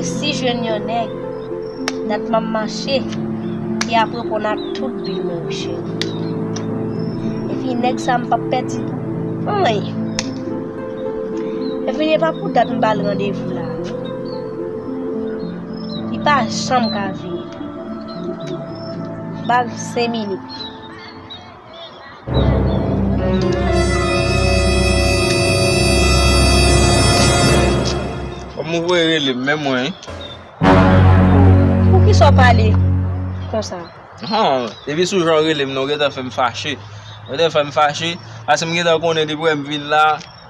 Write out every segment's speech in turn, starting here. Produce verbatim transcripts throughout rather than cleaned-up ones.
Si jwenn yon nèg, dat m ap mache, ki ap reponn a tout bi mwen, wi cheri. Epi nèg sa m p ap pèdi pou anyen. Epi e pa pou dat m ba l randevou la. Li pa janm ka vini. Ba l senk minit. Kòm ou voye rele m, men mwen, wi. Poukisa w pale konsa? Hon, depi sou jan w rele m nan, ou gentan fè m fache. Ou gentan fè m fache, paske m gentan konnen depi w wè m vin la,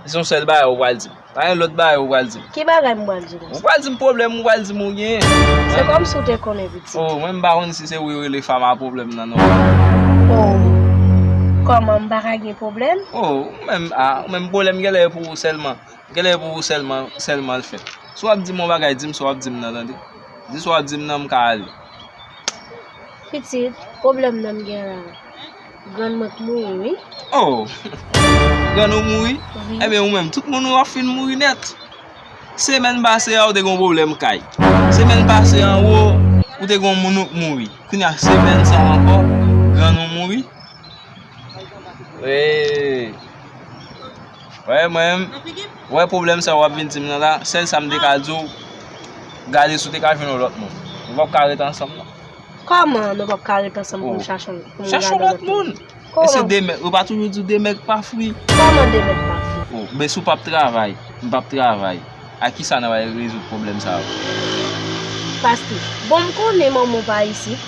se yon sèl bagay ou pral di m. Pa gen lòt bagay ou pral di m. Ki bagay m pral di konsa? Ou pral di m pwoblèm, ou pral di m ou genyen. Se kòmsi w te konnen, pitit. Oh, mwen m pa konn si se ou yo rele fanm a pwoblèm nan, non. Oh, kòman m pa ka gen pwoblèm? Oh, ou menm, ah, ou menm pwoblèm genlè pou ou sèlman. Genlè pou ou sèlman, sèlman l fèt. Si w ap di m yon bagay, di m sa w ap di m nan, tande. Di sa w ap di m nan, m ka ale. Pitit, pwoblèm nan m gen la, grann mwen k mouri, wi. Oh! Grann ou mouri? Wi. Ebyen, ou menm, tout moun ou ap fin mouri nèt. Semèn pase a, ou te gen yon pwoblèm kay. Semèn pase anwo, ou te gen yon moun ou k mouri. Kounye a, semèn sa ankò, grann ou mouri. Hey. Wè, mwen, wè pwoblèm sa w ap vin di m nan la, sèl sa m te ka di w, gade si w te ka jwenn yon lòt moun. Nou p ap ka ret ansanm, non. Kòman nou p ap ka ret ansanm pou n chache yon, pou n gade yon lòt moun? Chache yon lòt moun. Kòman? E se de mèg, yo pa toujou di de mèg pa fri? Kòman de mèg pa fri? Oh, men si w p ap travay, m p ap travay. A kisa n a pral rezoud pwoblèm sa yo? Paske, bon, m konnen manman w pa isit.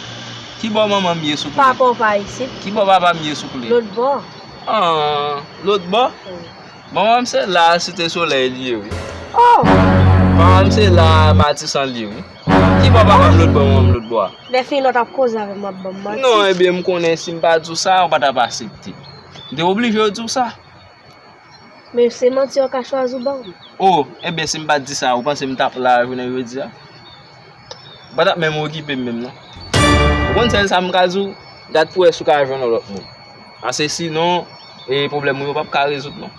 Ki bò manman m ye souple? Papa w pa isit. Ki bò papa m ye souple? Lòt bò. Ah, lòt bò? Wi. Manman m se la Site Solèy li ye, wi. Oh! Manman m se la Matisan li ye, wi. Ki bò papa m lòt bò, manman m lòt bò a? Lè fin lè w t ap koze avè m, w ap ban m manti. Non, ebyen, m konnen si m pa di w sa, ou pa t ap aksepte. M te oblije di w sa. Men se manti w ka chwazi w ban m. Oh, ebyen, si m pa t di sa, ou panse m t ap la jounen jodi a? Ou pa t ap menm okipe m menm, non. Ou konn sèl sa m ka di w, gad pou wè si w ka jwenn yon lòt moun. Paske sinon, e, pwoblèm ou yo p ap ka rezoud, non.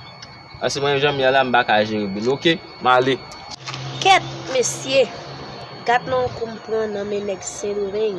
Paske mwen, jan m ye a la, m pa ka jere byen. Oke, m ale. Kèt, mesye! Gad nan yon kou m pran nan men nèg Sendomeng.